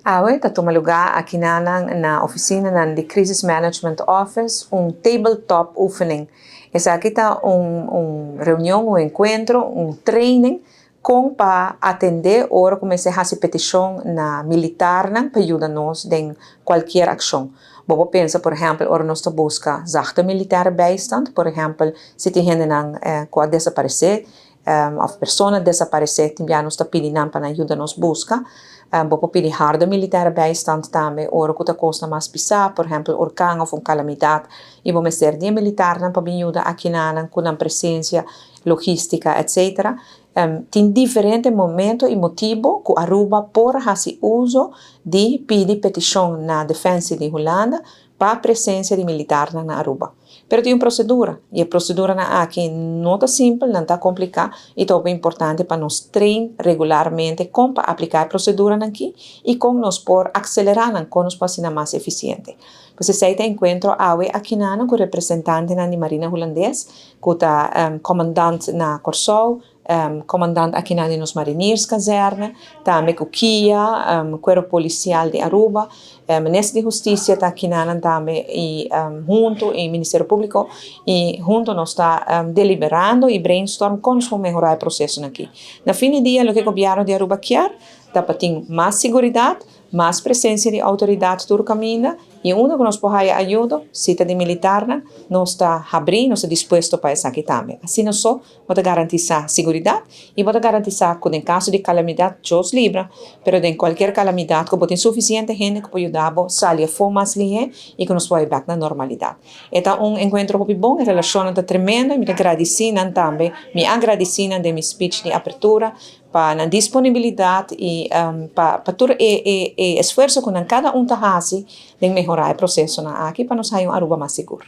Awe ta tuma lugá akinan na ofisina di Crisis Management Office un tabletop oefening. Esaki ta un reunion, un enkuentro, un training kon pa atendé ora kuminsá hasi petishon na militarnan pa yuda nos den kualke akshon. Bo pensa, por ehèmpel, ora nos ta buska zachte militaire bijstand, por ehèmpel, si tin hendenan ku a desaparesé, òf persona desaparesé, tin nos ta pidi nan pa yuda nos buska. Bo por pidi harde militaire bijstand tambe, ora ku ta kos mas pisá, por ehèmpel, orkan òf un kalamidat, i bo mester di militarnan pa yuda akinan ku nan presensia, logístika, etc. Tin diferente momento i motibu ku Aruba por hasi uso di pidi petishon na Defensie di Hulanda pa presensia di militar na Aruba. Pero tin un prosedura, i e proseduranan aki no ta simpel, no ta kompliká, i ta importante pa nos train regularmente kon pa apliká e proseduranan aki i kon nos por aselerá, kon nos por hasi mas efisiente. Pues esei ta e enkuentro awe akinan ku representantenan di Marina Hulandes, ku ta komandante na Kòrsou, komandante akinan di nos Marinierskazerne, tambe ku KIA, Kuerpo Polisial di Aruba, Minister di Hustisia ta akinan tambe i huntu e Ministerio Públiko i huntu nos ta deliberando i brainstorm kon nos mehorá e proseso aki. Na fin di dia, loke gobièrnu di Aruba ke ta pa tin mas seguridat, mas presensia di outoridat tur kaminda i unda ku nos por ayuda, si ta di militar, nos ta habrí, nos ta dispuesto pa esaki tambe. Asina nos por garantisá seguridat i por garantisá ku den kaso di kalamidat, Dios libra, pero den kualke kalamidat, ku tin sufisiente hende ku por yuda sali afó mas lihé i ku nos por bèk na normalidat. E ta un enkuentro hopi bon, e relashon ta tremendo i mi ta gradisí nan tambe, mi a gradisí nan den mi speech di apertura, pa nan disponibilidat i pa tur e esfuerso ku kada un ta hasi di mehorá e prosesonan aki pa nos haña Aruba mas sigur.